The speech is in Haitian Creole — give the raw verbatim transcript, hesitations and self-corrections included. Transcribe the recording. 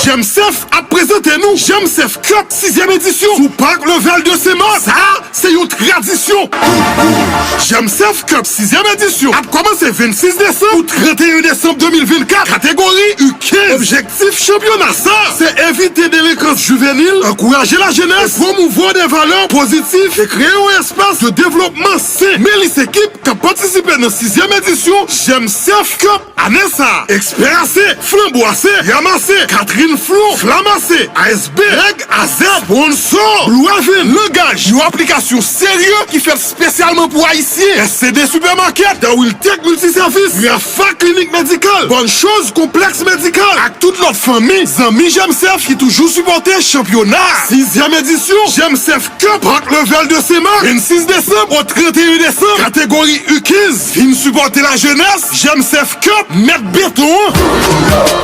Jèmsèf ap prezante nou Jèmsèf Cup sizyèm edisyon sou Park Level de Senmak. Sa a se yon tradisyon. Jèmsèf Cup sizyèm edisyon ap kòmanse vennsis desanm pou trannteyen desanm de mil vennkat, kategori U kenz. Objektif chanpyona sa a se evite delenkans jivenil, ankouraje lajenès, pwomouvwa de valè pozitif e kreye yon espas de devlopman sen. Men lis ekip k ap patisipe nan sizyèm edisyon Jèmsèf Cup ane sa a: Expert A C, Flambeau A C, Yam A C, Catherine Flon, Flam A C, A S B, Reg A Z, sponsor Blue Heaven, Langaj, yon aplikasyon serye ki fèt espesyalman pou Ayisyen, S C D Supermarket, The Will Tech Multiservice, Rafa Klinik Medikal, Bonne Chose Konplèks Medikal, ak tout lòt fanmi, zanmi Jèmsèf ki toujou sipòte chanpyona. Sizyèm edisyon Jèmsèf Cup Park Level de Senmak, vennsis desanm o trannteyen desanm, kategori U kenz. Vin sipòte lajenès, Jèmsèf Cup, mèt beton an.